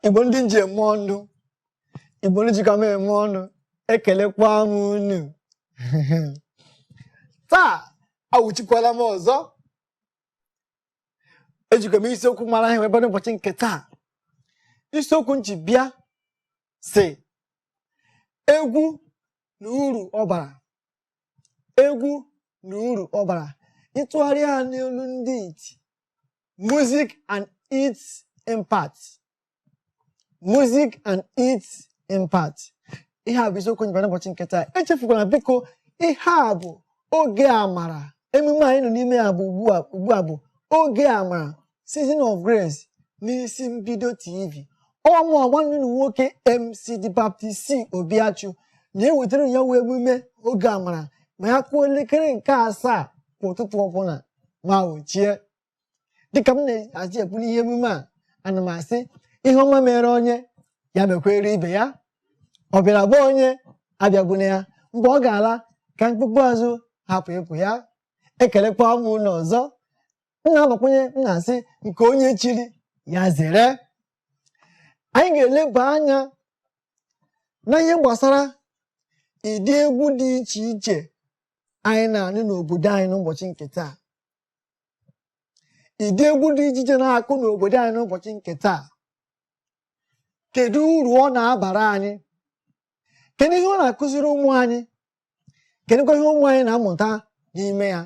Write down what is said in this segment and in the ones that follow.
Igbo ndị nji eme ọnụ, Igbo ndị jikwa m eme ọnụ, ekelekwa m unu. Taa awụchikwala m ọzọ. Ejikwa m isiokwu mara ihe wee bịa n'ụbọchị nke taa. Isiokwu m ji bịa sị egwu na uru ọ bara. Egwu na uru ọ bara. Ị tụgharịa ya n'olu ndị iti, music and its impact. Music and its impact. Ihe a bụ isiokwu m ji bịa n'ụbọchị nke taa. Echefukwala biko, ihe a bụ oge amara. Emume anyị nọ n'ime ya bụ ugbu a bụ oge amara, Season of Grace, n'isi mbido TV. Ọ mụ nwanne unu nwoke MC The Baptist C Obiachu na-ewetara ya wee emume oge amara ma ya kụọ elekere nke asaa kwa ụtụtụ ọbụla ma ochie. Dịka m na-aji ekwu n'ihe emume a, ana m asị ihe ọma mere onye ya mekwere ibe ya. Ọ bịara bụ onye abịagbuna ya mgbe ọ ga-ala ka mkpụkpụ azụ hapụ ịpụ ya. Ekelekwa m unu ọzọ. M na-agbakwunye, m na-asị nke onye chiri ya zere. Anyị ga-eleba anya na ihe gbasara ịdị egwu dị iche iche anyị na-anụ n'obodo anyị n'ụbọchị nke taa. Ịdị egwu dị iche iche na-akụ n'obodo anyị n'ụbọchị nke taa, kedu uru ọ na-abara anyị? Kedu ihe ọ na-akụziri ụmụ anyị? Kedụkwa ihe ụmụ anyị na-amụta n'ime ya?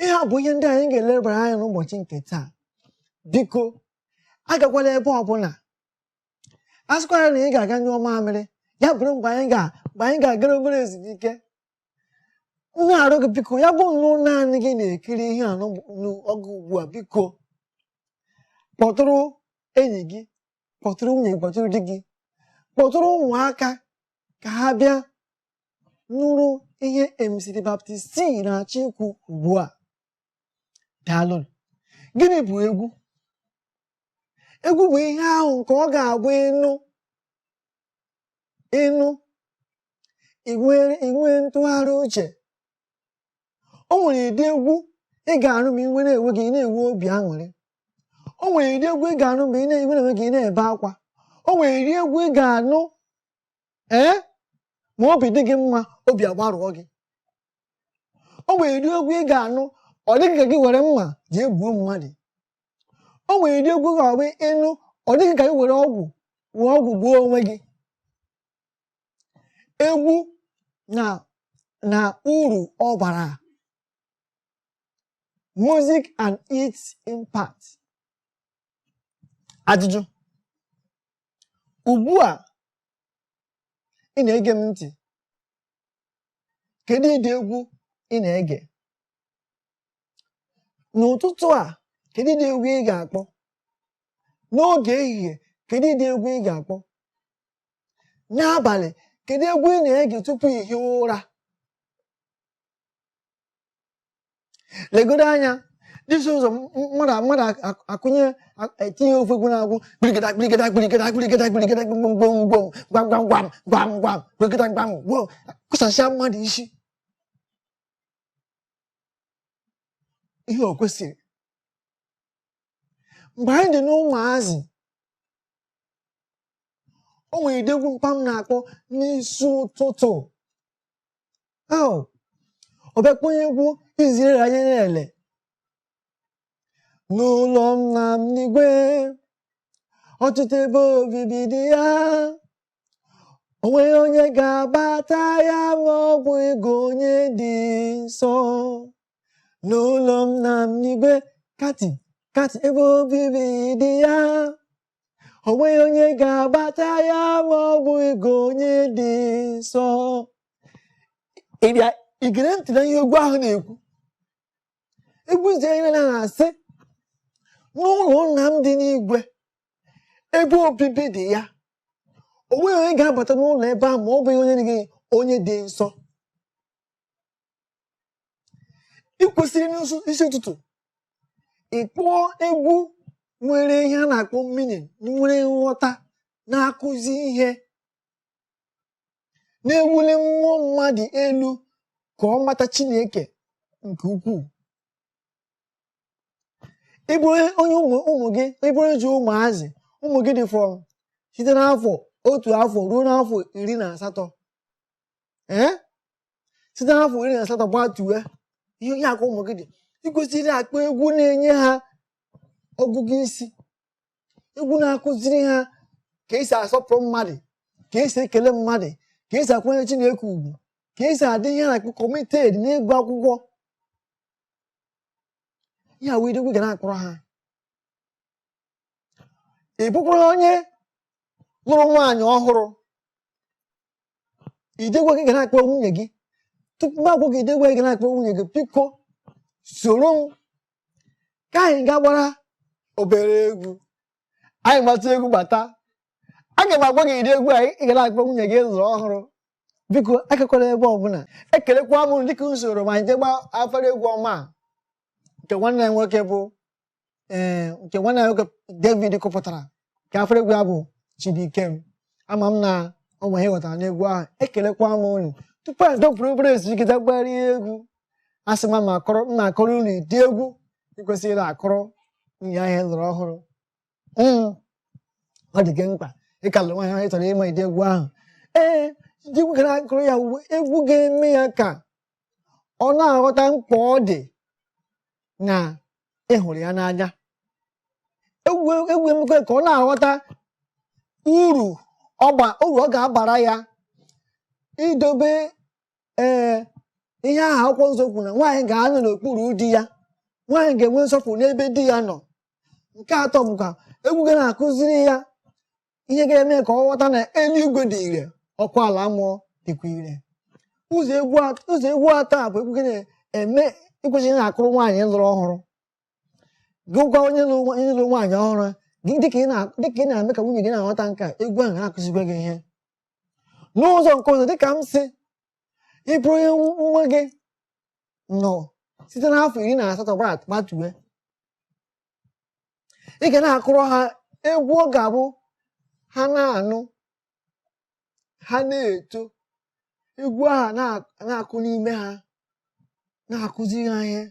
Ihe a bụ ihe ndị anyị ga-elebara anya n'ụbọchị nke taa. Biko agakwala ebe ọbụla. A sịkwara na ị ga-aga nyụọ mamịrị, ya bụrụ mgbe anyị ga-agara obere ezumike. M na-arịọ gị biko, ya bụ nnọọ naanị gị na-ekiri ihe a n'oge ugbu a, biko kpọtụrụ enyi gị, kpọtụrụ nwunye gị, kpọtụrụ di gị, kpọtụrụ ụmụaka ka ha bịa nụrụ ihe MC The Baptist C na-achọ ikwu ugbu a. Daalụ. Gịnị bụ egwu? Egwu bụ ihe ahụ nke ọ ga-abụ ịnụ inwe ntụgharị uche. O nwere ụdị egwu ị ga-anụ ma iwe na-enwe gị, ị na-enwe obi aṅụrị. O nwere ụdị egwu ị ga-anụ ma iwe na-enwe gị, ị na-ebe akwa. O nwere ụdị egwu ị ga-anụ ma obi dị gị mma, obi agbarụọ gị. O nwere ụdị egwu ị ga-anụ ọ dịghị ka gị were mma jee gbuo mmadụ. O nwere ụdị egwu ga-abụ ịnụ ọ dịghị ka gị were ọgwụ wee ọgwụ gbuo onwe gị. Egwu na uru ọ bara, music and its impact. Ajụjụ ugbu a, ị na-ege m ntị, kedu ịdị egwu ị na-ege n'ụtụtụ a? Kedu ịdị egwu ị ga-akpọ n'oge ehihie? Kedu ịdị egwu ị ga-akpọ n'abalị? Kedu egwu ị na-ege tupu ị hie ụra? Legodo anya dịsị ụzọ mmadụ akụnye etinye ofe egwu na-agwụ gbirigida gbirigida gbirigida gbirigida gbirigida gwam gwam gwam gwam gwam gwam gwam gbirigida gwam gwam, kụsasịa mmadụ isi. Ihe o kwesịrị mgbe anyị dị n'ụmụazị, o nwere ụdị egwu mpa m na-akpọ n'isi ụtụtụ. Ọ bịa kpọnye egwu izire anya na-ele n'ụlọ nna m n'igwe, ọtụtụ ebe obibi dị ya, o nweghị onye ga-abata ya ma ọ bụ ịgụ onye dị nsọ. N'ụlọ nna m n'igwe, kati kati ebe obibi dị ya, o nweghị onye ga-abata ya ma ọ bụ ịgụ onye dị nsọ. Ị bịa igere ntị na ihe egwu ahụ na-ekwu. Egwu zi anyị na-asị n'ụlọ nna m dị n'igwe, ebe obibi dị ya, o nweghị onye ga-abata n'ụlọ ebe ahụ ma ọ bụghị onye dị onye dị nsọ. Ị kwesịrị n'isi ụtụtụ ị kpọọ egwu nwere ihe a na-akpọ meaning, nwere nghọta, na-akụzi ihe, na-ewuli mmụọ mmadụ elu ka ọ mata Chineke nke ukwuu. Ị bụrụ onye ụmụ gị, ị bụrụ ji ụmụazị, Ụmụ gị dị from site n'afọ 1 afọ ruo n'afọ 18, ee, site n'afọ 18 gbatue, ihe ihe aka ụmụ gị dị, ị kwesịrị akpọ egwu na-enye ha ọgụgụ isi, egwu na-akụziri ha ka esi asọpụrụ mmadụ, ka esi ekele mmadụ, ka esi akwanyere Chineke ugwu, ka esi adị ihe a na-akpọ committed n'ịgụ akwụkwọ. Ya wee egwu ga na-akpọrọ ha. Ị bụkwara onye lụrụ nwaanyị ọhụrụ, idegwe gị ga na-akpọ nwunye gị. Tupu m agwa gị idegwe gị ga na-akpọ nwunye gị, biko soro m ka anyị gaa gbara obere egwu. Anyị gbata egwu gbata, aga m agwa gị ide egwu anyị ị ga na-akpọ nwunye gị zụrụ ọhụrụ. Biko akakwala ebe ọbụla. Ekelekwa m dịka usoro ma anyị jee gbaa afere egwu ọma a nke nwanne ya nwoke bụ, ee, nke nwanne ya nwoke David kụpụtara, ka afere egwu ya bụ Chibuikem. Ama m na ọ ma ihe ghọtara n'egwu ahụ. Ekelekwa m unu. Tupu anyị dọpụrụ obere ezumike gbarie egwu, asị m ma akọrọ m na-akọrọ unu ụdị egwu ị kwesịrị akụrụ nwunye ahụ lụrụ ọhụrụ. Ọ dị gị mkpa ịka lụrụ nwaanyị ahụ, ị chọrọ ịma ụdị egwu ahụ. Ee, ụdị egwu gara akụrụ ya uwe, egwu ga-eme ya ka ọ na-aghọta mkpa ọ dị na ịhụrụ ya n'anya. Egwu emekwa ka ọ na-aghọta uru ọ ga-abara ya idobe, ee, ihe ahụ Akwụkwọ Nsọ kwuru na nwaanyị ga-anọ n'okpuru di ya, nwaanyị ga-enwe nsọpụrụ n'ebe di ya nọ. Nke atọ bụkwa egwu ga na-akụziri ya ihe ga-eme ka ọ ghọta na eluigwe dị ire, ọkụ ala mmụọ dịkwa ire. Ụzọ egwu atọ a bụ egwu ga na-eme ịkwesịrị na-akụrụ nwaanyị lụrụ ọhụrụ. Gụkwa onye lụrụ nwaanyị ọhụrụ gị, dịka ị na-eme ka nwunye gị na-aghọta nke a, egwu ahụ ga na-akụzikwa gị ihe. N'ụzọ nke ọzọ, dịka m sị, ị bụrụ onye nwa gị nọ site n'afọ 18 gbatue, ị ga na-akụrụ ha egwu ọ ga-abụ ha na-anụ, ha na-eto, egwu ahụ na-akụ n'ime ha, na-akụziri ha ihe,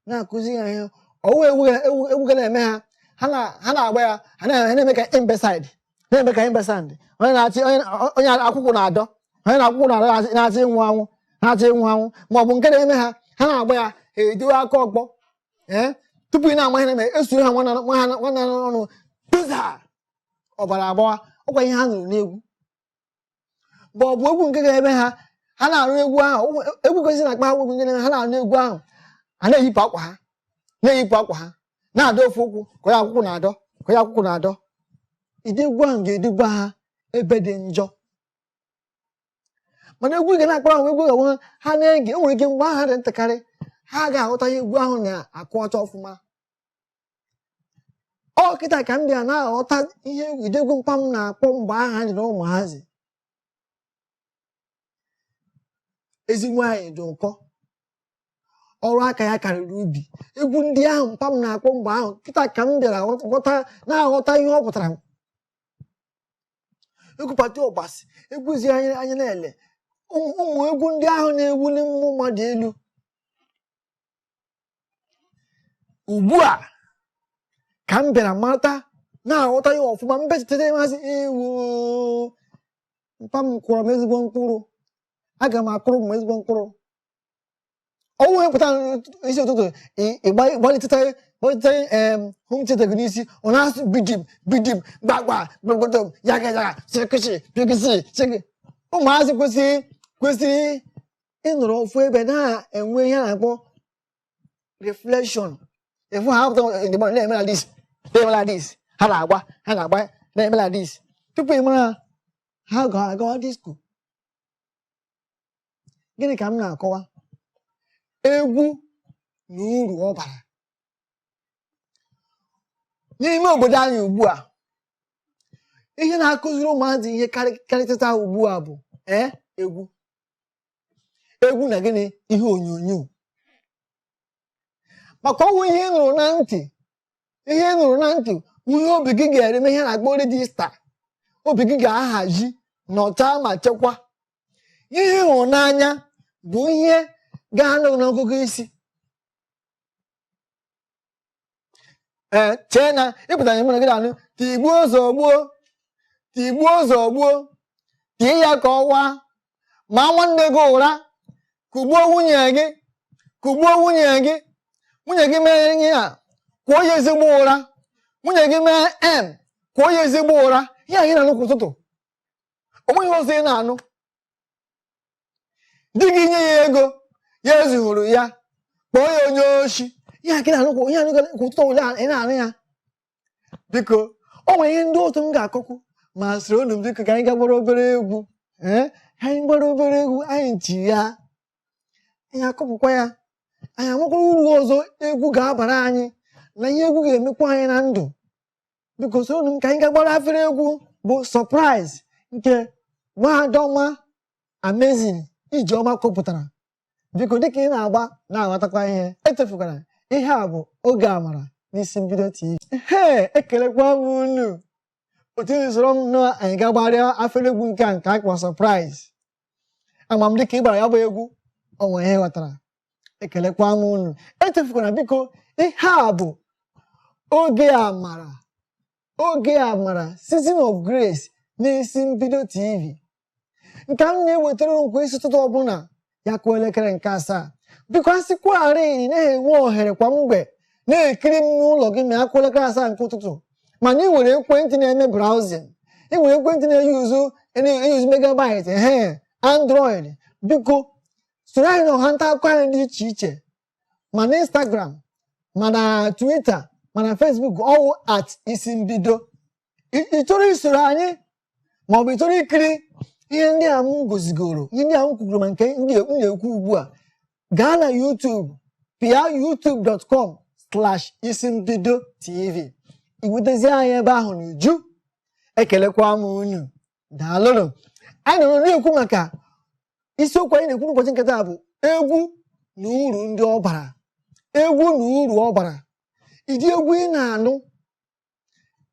na-akụziri ha ihe. Ọwụ egwu ga na-eme ha, ha na-agba ya, ha na-eme ka imbecile, na-eme ka imbecile, onye na-achị onye akwụkwọ na-adọ, onye na-akwụkwọ na-adọ, na-achọ ịnwụ anwụ, na-achọ ịnwụ anwụ, ma ọ bụ nke na-eme ha, ha na-agba ya, ha edowe aka ọkpọ. Ee, tupu ị na-ama ihe na-eme, esuru ha nwanne nwa ha nwanne n'ọnụ pizza, ọbara agbawa. Ọkwa ihe ha nụrụ n'egwu, ma ọ bụ egwu nke ga-eme ha, ha na-arụ egwu ahụ, egwu kwesịrị na-akpa ha, egwu nke na-eme ha na-arụ egwu ahụ, ha na-eyipụ akwa ha, na-eyipụ akwa ha, na-adọ ofu ụkwụ ka onye akwụkwọ na-adọ, ka onye akwụkwọ na-adọ. Ịdị egwu ahụ ga-eduba ha ebe dị njọ. Mana egwu ị ga na-akpara ahụ, egwu ga-enwe ha na-ege, o nwere ike mgbe ha dị ntakarị, ha ga-aghọta ihe egwu ahụ na-akụ ọcha ọfụma. Ọ kịta ka m bịa na-aghọta ihe ụdị egwu mkpa m na-akpọ mgbe ahụ ha dị na ụmụazị. Ezi nwaanyị dị ụkọ, ọrụ aka ya karịrị ubi. Egwu ndị ahụ mpa m na-akpọ mgbe ahụ, kịta ka m bịara ghọta, na-aghọta ihe ọ pụtara. Egwu Pati Ọbasi, egwu zi anya anya na-ele ụmụ egwu ndị ahụ na-ewuli mmụọ mmadụ elu. Ugbu a ka m bịara mata, na-aghọta ya ọfụma. Mbechitere masị ewu mpa m kwụrụ m ezigbo mkpụrụ, aga m akụrụ m ezigbo mkpụrụ. Ọnwụ pụta isi ụtụtụ, ịgbalịtịta gbalịtịta home theater gị n'isi, ọ na-asụ bidim bidim, gbagba gbagbatom, yaga yaga, sịkịsị pịkịsị sịkị. Ụmụazị kwesịrị ịnọrọ ofu ebe na-enwe ihe a na-akpọ reflection. Efu ha pụta ndị mmadụ na-eme like this, na-eme like this, ha na-agba na-eme like this. Tupu ị mara, ha ga-agawa disco. Gịnị ka m na-akọwa? Egwu na uru ọ bara n'ime obodo anyị ugbu a. Ihe na-akụziri ụmụazị ihe karịchata ugbu a bụ, ee, egwu. Egwu na gịnị? Ihe onyonyo. Maka ọnwụ ihe ị nụrụ na ntị, ihe ị nụrụ na ntị, ihe obi gị ga-eme, ihe na-akpọ register, obi gị ga-ahazi nọcha ma chekwa. Ihe ị hụrụ n'anya bụ ihe ga-anọ n'ọgụgụ isi. Ee, chee na ịpụtara mụ na gị na-anụ Tigbuo zọgbuo, tigbuo zọgbuo, tie ya ka ọ waa, ma nwanne gị ụra, kụgbuo nwunye gị, kụgbuo nwunye gị, nwunye gị mee ihe a, kwụọ ya ezigbo ụra, nwunye gị mee m, kwụọ ya ezigbo ụra. Ihe anyị na-anụ kwa ụtụtụ, o nweghị ọzọ ị na-anụ. Di gị nye ya ego, ya ezughuru ya, kpọọ ya onye oshi. Ihe a ka ị na-anụ kwa, ihe anụ kwa ụtụtụ ole ị na-anụ ya. Biko, o nwere ihe ndị otu m ga-akọkwu, ma soro unu. Biko, ka anyị ga gbara obere egwu. Ee, ka anyị gbara obere egwu, anyị ji ya, anyị akọpụkwa ya, anyị amakwara uru ọzọ egwu ga-abara anyị na ihe egwu ga-emekwa anyị na ndụ. Biko, soro m ka anyị ga gbara afere egwu bụ Surprise nke Nwaadọma Amazing Ijeọma kọpụtara. Biko, dịka ị na-agba na-aghọtakwa ihe, echefukwara ihe a bụ Oge Amara n'Isi Mbido TV. Ee, ekelekwa m unu otu unu soro m na anyị ga-agbarịa afere egwu nke a nke a kpọrọ Surprise. Ama m dịka ị gbara ya bụ egwu, o nwere ihe ghọtara. Ekelekwa m unu. Echefukwara, biko, ihe a bụ Oge Amara, Oge Amara, Season of Grace n'Isi Mbido TV, nke m na-ewetara unu kwa isi ụtụtụ ọbụla ya kụọ elekere nke 7. Biko, a sịkwarị ị naghị enwe ohere kwa mgbe na-ekiri m n'ụlọ gị ma ya kụọ elekere 7 nke ụtụtụ, mana ị nwere ekwentị na-eme browsing, ị nwere ekwentị na-eyuzu megabyte, ehe, Android, biko soro anyị n'ọha nta akụkọ anyị dị iche iche, ma na Instagram, ma na Twitter, ma na Facebook, ọwụ @isimbido. Ị chọrọ isoro anyị maọbụ ị chọrọ ikiri ihe ndị a m gozigoro, ihe ndị a m kwugoro, ma nke ndị m na-ekwu ugbu a, gaa na YouTube, pịa youtube.com/isimbidotv, ị nwetazi anyị ebe ahụ n'uju. Ekelekwa m unu, daalụnụ. Anyị nọrọ na-ekwu maka isiokwu anyị na-ekwu n'ụbọchị nke taa bụ egwu na uru ndị ọ bara, egwu na uru ọ bara, ịdị egwu ị na-anụ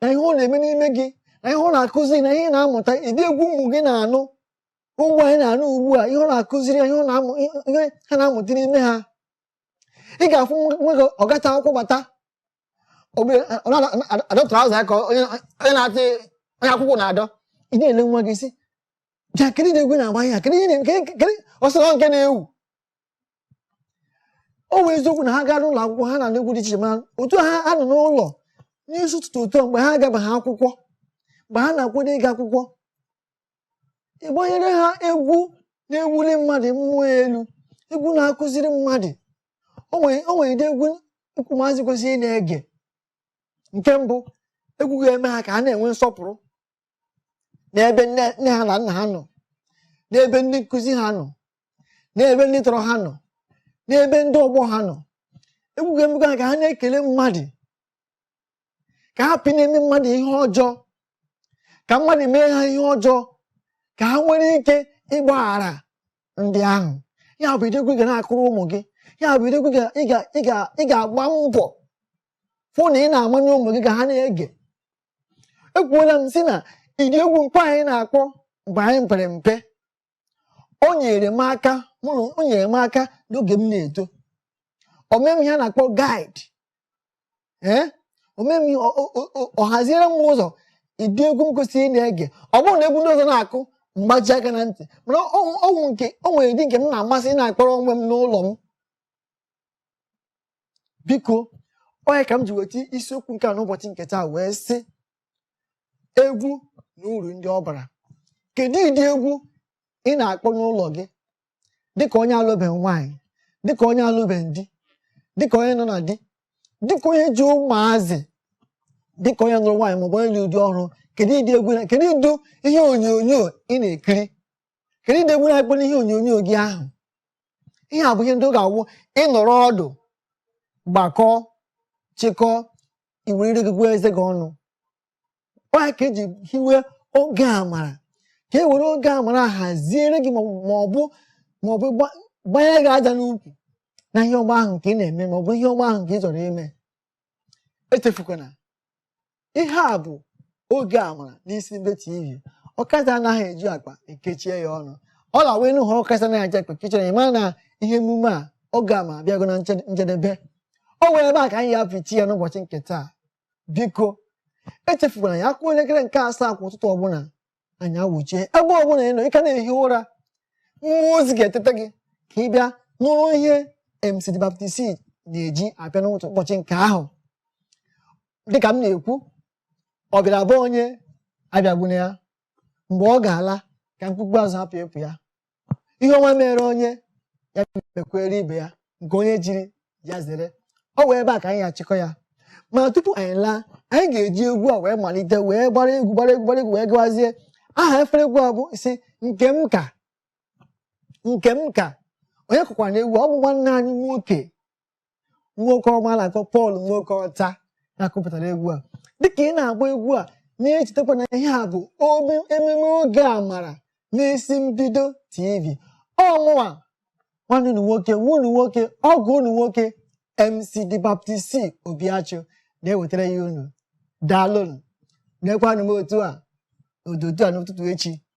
na ihe ọ na-eme n'ime gị na ihe ọ na-akụzi na ihe ị na-amụta, ịdị egwu ụmụ gị na-anụ, ụmụ anyị na-anụ ugbu a, ihe ọ na-akụziri ha, ihe ọ na-amụ, ihe ha na-amụta n'ime ha. Ị ga-afụ nwa gị, ọ gacha akwụkwọ bata, ọ na-adọ trouser ya ka onye na-atị onye akwụkwọ na-adọ. Ị na-ele nwa gị sị, bịa, kedu ihe egwu na-agba ihe a? Kedu ihe na- kedu kedu ọsọ nke na-ewu? O nwere eziokwu na ha gaa n'ụlọ akwụkwọ, ha na-anụ egwu dị iche iche, mana otu ha anọ n'ụlọ n'isi ụtụtụ, otu a mgbe ha agabaghị akwụkwọ, mgbe ha na-akwado ịga akwụkwọ, ịgbanyere ha egwu na-ewuli mmadụ mmụọ elu, egwu na-akụziri mmadụ. O nwere ụdị egwu ụmụazị kwesịrị ị na-ege. Nke mbụ, egwu ga-eme ha ka ha na-enwe nsọpụrụ n'ebe nne nne ha na nna ha nọ, n'ebe ndị nkụzi ha nọ, n'ebe ndị tọrọ ha nọ, n'ebe ndị ọgbọ ha nọ. Egwu ga-emekwa ha ka ha na-ekele mmadụ, ka ha hapụ na-eme mmadụ ihe ọjọọ, ka mmadụ mee ha ihe ọjọọ, ka ha nwere ike ịgbaghara ndị ahụ. Ya bụ ụdị egwu ị ga na-akụrụ ụmụ gị. Ya bụ ụdị egwu ị ga-agba mbọ fụ na ị na-amanye ụmụ gị ka ha na-ege. Ekwuola m sị na ịdị egwu mkpe anyị na-akpọ mgbe anyị pere mpe, o nyere m aka mụ na o nyere m aka n'oge m na-eto. O mee m ihe a na-akpọ guide, ee, o mee m ihe, ọ haziere m ụzọ ịdị egwu m kwesịrị ị na-ege. Ọ bụrụ na egwu ndị ọzọ na-akụ, mgbaji aka na ntị, mana ọnwụ nke o nwere ụdị nke m na-amasị ị na-akpọrọ onwe m n'ụlọ m. Biko, onye ka m ji weta isiokwu nke a n'ụbọchị nke taa wee sị egwu na uru ndị ọ bara. Kedu ụdị egwu ị na-akpọ n'ụlọ gị, dịka onye alụbeghị nwaanyị, dịka onye alụbeghị di, dịka onye nọ na di, dịka onye ji ụmụazị, dịka onye nụrụ nwaanyị maọbụ onye lụrụ di ọhụrụ? Kedu ụdị egwu kedu ụdị ihe onyonyo ị na-ekiri? Kedu ụdị egwu na-akpọ n'ihe onyonyo gị ahụ? Ihe a bụ ihe ndị ọ ga-awụ ịnọrọ ọdụ, gbakọọ, chịkọọ, iwere ire gị gụọ eze gị ọnụ. Ọ ya ka eji hiwe Oge Amara, ka e were Oge Amara haziere gị ma ọ bụ gbanye gị aja n'ukwu na ihe ọma ahụ nke ị na-eme ma ọ bụ ihe ọma ahụ nke ị chọrọ ime. Echefukwana, ihe a bụ Oge Amara n'Isi Mbido TV. Ọkazi anaghị eju akpa ekechie ya ọnụ. Ọ na-awa ịnụ ha, ọkazi anaghị eju akpa ekechie ya, ịmara na ihe emume a, Oge Amara, abịago na njedebe. O nwere ebe a ka anyị ga-apịchi ya n'ụbọchị nke taa. Biko, Echefukwara ya akụọ elekere nke 7 kwa ụtụtụ ọbụla, anyị awụchie ebe ọbụla ị nọ. Ị ka na-ehi ụra, mmụọ ozi ga-eteta gị ka ị bịa nụrụ ihe MC The Baptist na-eji abịa n'ụtụ ụbọchị nke ahụ. Dịka m na-ekwu, ọ bịara abụ onye abịagbuna ya mgbe ọ ga-ala ka mkpukpu azụ hapụ ịpụ ya. Ihe ọma mere onye ya mekwere ibe ya, nke onye jiri ya zere. Ọ wee ebe a ka anyị ga-achịkọ ya. Mana tupu anyị laa, anyị ga-eji egwu a wee malite, wee gbara egwu, gbara egwu, gbara egwu, wee gawazie. Aha efere egwu a bụ si nke m ka nke m ka onye kụkwara na egwu. Ọ bụ nwanne anyị nwoke, nwoke ọma na-akọ Paul Nwoke Ọta na-akụpụtara egwu a. Dịka ị na-agba egwu a, na-echetakwa na ihe a bụ ememe oge amara n'isi mbido TV. Ọmụwa nwanne unu nwoke, nwa unu nwoke, ọgụ unu nwoke, MC The Baptist C Obiachụ na-ewetara ya unu. Daalụnụ. Nekwanụ m otu a otu a n'ụtụtụ echi.